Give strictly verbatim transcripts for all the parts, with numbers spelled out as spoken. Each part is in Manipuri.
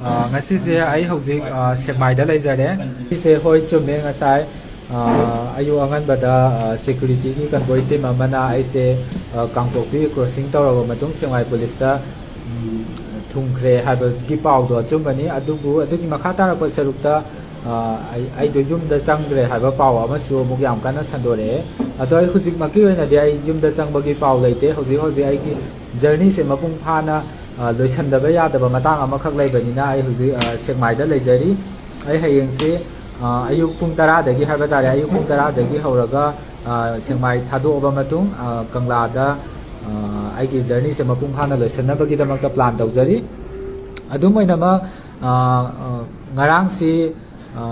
ꯑ, ꯉꯁꯤꯁꯦ ꯑꯩ ꯍꯧꯖꯤꯛ, ꯑ, ꯁꯦꯛꯃꯥꯏꯗ ꯂꯩꯖꯔꯦ꯫ ꯁꯤꯁꯦ ꯍꯣꯏ, ꯆꯨꯝꯃꯦ, ꯉꯁꯥꯏ, ꯑ, ꯑꯌꯨꯛ ꯑꯉꯟꯕꯗ, ꯑ, ꯁꯦꯀ꯭ꯌꯨꯔꯤꯇꯤꯒꯤ ꯀꯟꯚꯣꯏ ꯇꯤꯝ ꯑꯃꯅ ꯑꯩꯁꯦ, ꯑ, ꯀꯥꯡꯄꯣꯛꯄꯤ ꯀ꯭ꯔꯣꯁꯤꯡ ꯇꯧꯔꯕ ꯃꯇꯨꯡ ꯁꯦꯛꯃꯥꯏ ꯄꯨꯂꯤꯁꯇ, ꯎꯝ, ꯊꯨꯡꯈ꯭ꯔꯦ ꯍꯥꯏꯕꯒꯤ ꯄꯥꯎꯗꯣ ꯑꯆꯨꯝꯕꯅꯤ꯫ ꯑꯗꯨꯕꯨ ꯑꯗꯨꯒꯤ ꯃꯈꯥ ꯇꯥꯔꯛꯄ ꯁꯔꯨꯛꯇ, ꯑ, ꯑꯩ, ꯑꯩꯗꯣ ꯌꯨꯝꯗ ꯆꯪꯈ꯭ꯔꯦ ꯍꯥꯏꯕ ꯄꯥꯎ ꯑꯃꯁꯨ ꯑꯃꯨꯛ ꯌꯥꯝ ꯀꯟꯅ ꯁꯟꯗꯣꯔꯛꯑꯦ꯫ ꯑꯗꯣ ꯑꯩ ꯍꯧꯖꯤꯛꯃꯛꯀꯤ ꯑꯣꯏꯅꯗꯤ ꯑꯩ ꯌꯨꯝꯗ ꯆꯪꯕꯒꯤ ꯄꯥꯎ ꯂꯩꯇꯦ꯫ ꯍꯧꯖꯤꯛ ꯍꯧꯖꯤꯛ ꯑꯩꯒꯤ ꯖꯔꯅꯤꯁꯦ ꯃꯄꯨꯡ ꯐꯥꯅ, ꯑ, ꯂꯣꯏꯁꯤꯟꯗꯕ ꯌꯥꯗꯕ ꯃꯇꯥꯡ ꯑꯃꯈꯛ ꯂꯩꯕꯅꯤꯅ ꯑꯩ ꯍꯧꯖꯤꯛ, ꯑ, ꯁꯦꯛꯃꯥꯏꯗ ꯂꯩꯖꯔꯤ꯫ ꯑꯩ ꯍꯌꯦꯡꯁꯦ, ꯑ, ꯑꯌꯨꯛ ꯄꯨꯡ ꯇꯔꯥꯗꯒꯤ ꯍꯥꯏꯕ ꯇꯥꯔꯦ, ꯑꯌꯨꯛ ꯄꯨꯡ ꯇꯔꯥꯗꯒꯤ ꯍꯧꯔꯒ, ꯑ, ꯁꯦꯛꯃꯥꯏ ꯊꯥꯗꯣꯛꯑꯕ ꯃꯇꯨꯡ, ꯑ, ꯀꯪꯂꯥꯗ, ꯑ, ꯑꯩꯒꯤ ꯖꯔꯅꯤꯁꯦ ꯃꯄꯨꯡ ꯐꯥꯅ ꯂꯣꯏꯁꯤꯟꯅꯕꯒꯤꯗꯃꯛꯇ ꯄ꯭ꯂꯥꯟ ꯇꯧꯖꯔꯤ꯫ ꯑꯗꯨꯝ ꯑꯣꯏꯅꯃꯛ, ꯑ, ꯑ, ꯉꯔꯥꯡꯁꯤ, ꯑ,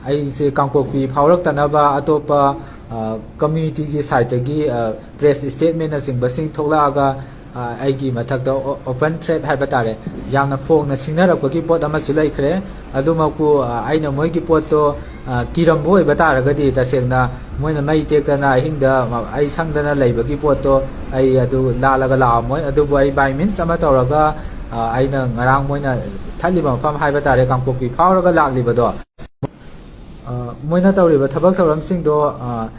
ꯑꯩꯁꯦ ꯀꯥꯡꯄꯣꯛꯄꯤ ꯐꯥꯎꯔꯛꯇꯅꯕ ꯑꯇꯣꯞꯄ, ꯑ, ꯀꯝꯃ꯭ꯌꯨꯅꯤꯇꯤꯒꯤ ꯁꯥꯏꯠꯇꯒꯤ, ꯑ, ꯄ꯭ꯔꯦꯁ ꯁ꯭ꯇꯦꯠꯃꯦꯟꯅꯆꯤꯡꯕꯁꯤꯡ ꯊꯣꯛꯂꯛꯑꯒ, ꯑ, ꯑꯩꯒꯤ ꯃꯊꯛꯇ ꯑꯣ-, ꯑꯣꯄꯟ ꯊ꯭ꯔꯦꯠ ꯍꯥꯏꯕ ꯇꯥꯔꯦ, ꯌꯥꯝꯅ ꯐꯣꯡꯅ ꯁꯤꯡꯅꯔꯛꯄꯒꯤ ꯄꯣꯠ ꯑꯃꯁꯨ ꯂꯩꯈ꯭ꯔꯦ꯫ ꯑꯗꯨꯃꯛꯄꯨ, ꯑ, ꯑꯩꯅ ꯃꯣꯏꯒꯤ ꯄꯣꯠꯇꯣ, ꯑ, ꯀꯤꯔꯝꯕ ꯑꯣꯏꯕ ꯇꯥꯔꯒꯗꯤ ꯇꯁꯦꯡꯅ ꯃꯣꯏꯅ ꯃꯩ ꯇꯦꯛꯇꯅ ꯑꯍꯤꯡꯗ ꯑꯩ ꯁꯪꯗꯅ ꯂꯩꯕꯒꯤ ꯄꯣꯠꯇꯣ ꯑꯩ ꯑꯗꯨ ꯂꯥꯜꯂꯒ ꯂꯥꯛꯑꯝꯃꯣꯏ꯫ ꯑꯗꯨꯕꯨ ꯑꯩ by means ꯑꯃ ꯇꯧꯔꯒ, ꯑ, ꯑꯩꯅ ꯉꯔꯥꯡ ꯃꯣꯏꯅ ꯊꯠꯂꯤꯕ ꯃꯐꯝ ꯍꯥꯏꯕ ꯇꯥꯔꯦ, ꯀꯥꯡꯄꯣꯛꯄꯤ ꯐꯥꯎꯔꯒ ꯂꯥꯛꯂꯤꯕꯗꯣ, ꯑ, ꯃꯣꯏꯅ ꯇꯧꯔꯤꯕ ꯊꯕꯛ ꯊꯧꯔꯝꯁꯤꯡꯗꯣ, ꯑ,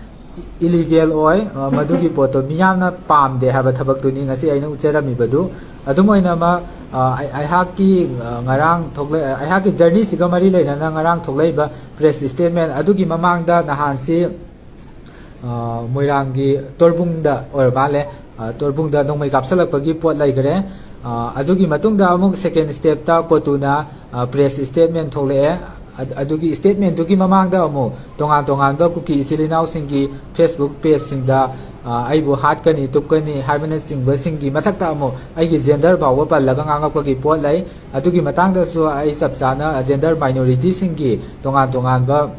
ꯏꯂꯤꯒꯦꯜ ꯑꯣꯏ꯫ ꯑ, ꯃꯗꯨꯒꯤ ꯄꯣꯠꯇꯣ ꯃꯤꯌꯥꯝꯅ ꯄꯥꯝꯗꯦ ꯍꯥꯏꯕ ꯊꯕꯛꯇꯨꯅꯤ ꯉꯁꯤ ꯑꯩꯅ ꯎꯠꯆꯔꯝꯃꯤꯕꯗꯨ꯫ ꯑꯗꯨꯝ ꯑꯣꯏꯅꯃꯛ, ꯑ, ꯑꯩ-, ꯑꯩꯍꯥꯛꯀꯤ, ꯑ, ꯉꯔꯥꯡ ꯊꯣꯛꯂꯛ-, ꯑꯩꯍꯥꯛꯀꯤ ꯖꯔꯅꯤꯁꯤꯒ ꯃꯔꯤ ꯂꯩꯅꯅ ꯉꯔꯥꯡ ꯊꯣꯛꯂꯛꯏꯕ ꯄ꯭ꯔꯦꯁ ꯁ꯭ꯇꯦꯠꯃꯦꯟ ꯑꯗꯨꯒꯤ ꯃꯃꯥꯡꯗ ꯅꯍꯥꯟꯁꯤ, ꯑ, ꯃꯣꯏꯔꯥꯡꯒꯤ ꯇꯣꯔꯕꯨꯡꯗ ꯑꯣꯏꯔ ꯃꯥꯜꯂꯦ꯫ ꯑ, ꯇꯣꯔꯕꯨꯡꯗ ꯅꯣꯡꯃꯩ ꯀꯥꯞꯁꯤꯜꯂꯛꯄꯒꯤ ꯄꯣꯠ ꯂꯩꯈ꯭ꯔꯦ꯫ ꯑ, ꯑꯗꯨꯒꯤ ꯃꯇꯨꯡꯗ ꯑꯃꯨꯛ ꯁꯦꯀꯦꯟ ꯁ꯭ꯇꯦꯞꯇ ꯀꯣꯇꯨꯅ, ꯑ, ꯄ꯭ꯔꯦꯁ ꯁ꯭ꯇꯦꯠꯃꯦꯟ ꯊꯣꯛꯂꯛꯑꯦ꯫ ꯑꯗ-, ꯑꯗꯨꯒꯤ ꯁ꯭ꯇꯦꯠꯃꯦꯟꯗꯨꯒꯤ ꯃꯃꯥꯡꯗ ꯑꯃꯨꯛ ꯇꯣꯉꯥꯟ ꯇꯣꯉꯥꯟꯕ ꯀꯨꯀꯤ ꯏꯆꯤꯜ ꯏꯅꯥꯎꯁꯤꯡꯒꯤ ꯐꯦꯁꯕꯨꯛ ꯄꯦꯖꯁꯤꯡꯗ, ꯑ, ꯑꯩꯕꯨ ꯍꯥꯠꯀꯅꯤ, ꯇꯨꯞꯀꯅꯤ ꯍꯥꯏꯕꯅꯆꯤꯡꯕꯁꯤꯡꯒꯤ ꯃꯊꯛꯇ ꯑꯃꯨꯛ ꯑꯩꯒꯤ ꯖꯦꯟꯗꯔ ꯐꯥꯎꯕ ꯄꯜꯂꯒ ꯉꯥꯡꯉꯛꯄꯒꯤ ꯄꯣꯠ ꯂꯩ꯫ ꯑꯗꯨꯒꯤ ꯃꯇꯥꯡꯗꯁꯨ ꯑꯩ ꯆꯞ ꯆꯥꯅ ꯖꯦꯟꯗꯔ ꯃꯥꯏꯅꯣꯔꯤꯇꯤꯁꯤꯡꯒꯤ ꯇꯣꯉꯥꯟ ꯇꯣꯉꯥꯟꯕ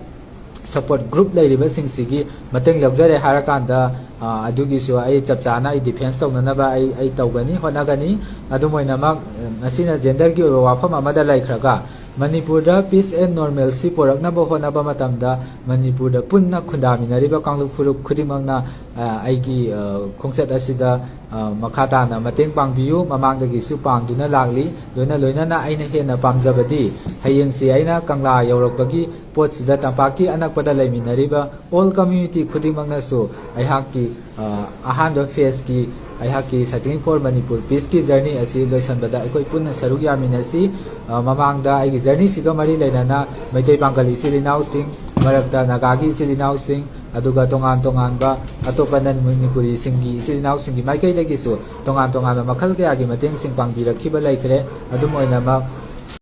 ꯁꯄꯣꯔꯠ ꯒ꯭ꯔꯨꯞ ꯂꯩꯔꯤꯕꯁꯤꯡꯁꯤꯒꯤ ꯃꯇꯦꯡ ꯂꯧꯖꯔꯦ ꯍꯥꯏꯔꯀꯥꯟꯗ, ꯑ, ꯑꯗꯨꯒꯤꯁꯨ ꯑꯩ ꯆꯞ ꯆꯥꯅ ꯑꯩ ꯗꯤꯐꯦꯟꯁ ꯇꯧꯅꯅꯕ ꯑꯩ, ꯑꯩ ꯇꯧꯒꯅꯤ, ꯍꯣꯠꯅꯒꯅꯤ꯫ ꯑꯗꯨꯝ ꯑꯣꯏꯅꯃꯛ, ꯃꯁꯤꯅ ꯖꯦꯟꯗꯔꯒꯤ ꯑꯣꯏꯕ ꯋꯥꯐꯝ ꯑꯃꯗ ꯂꯩꯈ꯭ꯔꯒ, ꯃꯅꯤꯄꯨꯔꯗ peace and normalcy ꯄꯨꯔꯛꯅꯕ ꯍꯣꯠꯅꯕ ꯃꯇꯝꯗ ꯃꯅꯤꯄꯨꯔꯗ ꯄꯨꯟꯅ ꯈꯨꯟꯗꯥꯃꯤꯟꯅꯔꯤꯕ ꯀꯥꯡꯂꯨꯞ ꯐꯨꯔꯨꯞ ꯈꯨꯗꯤꯡꯃꯛꯅ ꯑ, ꯑꯩꯒꯤ, ꯑ, ꯈꯣꯡꯆꯠ ꯑꯁꯤꯗ, ꯑ, ꯃꯈꯥ ꯇꯥꯅ ꯃꯇꯦꯡ ꯄꯥꯡꯕꯤꯌꯨ꯫ ꯃꯃꯥꯡꯗꯒꯤꯁꯨ ꯄꯥꯡꯗꯨꯅ ꯂꯥꯛꯂꯤ꯫ ꯂꯣꯏꯅ ꯂꯣꯏꯅꯅ ꯑꯩꯅ ꯍꯦꯟꯅ ꯄꯥꯝꯖꯕꯗꯤ ꯍꯌꯦꯡꯁꯤ ꯑꯩꯅ ꯀꯪꯂꯥ ꯌꯧꯔꯛꯄꯒꯤ ꯄꯣꯠꯁꯤꯗ ꯇꯝꯄꯥꯛꯀꯤ ꯑꯅꯛꯄꯗ ꯂꯩꯃꯤꯟꯅꯔꯤꯕ all community ꯈꯨꯗꯤꯡꯃꯛꯅꯁꯨ ꯑꯩꯍꯥꯛꯀꯤ, ꯑ, ꯑꯍꯥꯟꯕ phaseꯀꯤ ꯑꯩꯍꯥꯛꯀꯤ Cycling for Manipur Peaceꯀꯤ journey ꯑꯁꯤ ꯂꯣꯏꯁꯤꯟꯕꯗ ꯑꯩꯈꯣꯏ ꯄꯨꯟꯅ ꯁꯔꯨꯛ ꯌꯥꯃꯤꯟꯅꯁꯤ꯫ ꯑ, ꯃꯃꯥꯡꯗ ꯑꯩꯒꯤ journeyꯁꯤꯒ ꯃꯔꯤ ꯂꯩꯅꯅ ꯃꯩꯇꯩ ꯄꯥꯡꯒꯜ ꯏꯆꯤꯜ ꯏꯅꯥꯎꯁꯤꯡ, ꯃꯔꯛꯇ ꯅꯥꯒꯥꯒꯤ ꯏꯆꯤꯜ ꯏꯅꯥꯎꯁꯤꯡ, ꯑꯗꯨꯒ ꯇꯣꯉꯥꯟ ꯇꯣꯉꯥꯟꯕ ꯑꯇꯣꯞꯄ non ꯃꯅꯤꯄꯨꯔꯤꯁꯤꯡꯒꯤ ꯏꯆꯤꯜ ꯏꯅꯥꯎꯁꯤꯡꯒꯤ ꯃꯥꯏꯀꯩꯗꯒꯤꯁꯨ ꯇꯣꯉꯥꯟ ꯇꯣꯉꯥꯟꯕ ꯃꯈꯜ ꯀꯌꯥꯒꯤ ꯃꯇꯦꯡꯁꯤꯡ ꯄꯥꯡꯕꯤꯔꯛꯈꯤꯕ ꯂꯩꯈ꯭ꯔꯦ꯫ ꯑꯗꯨꯝ ꯑꯣꯏꯅꯃꯛ,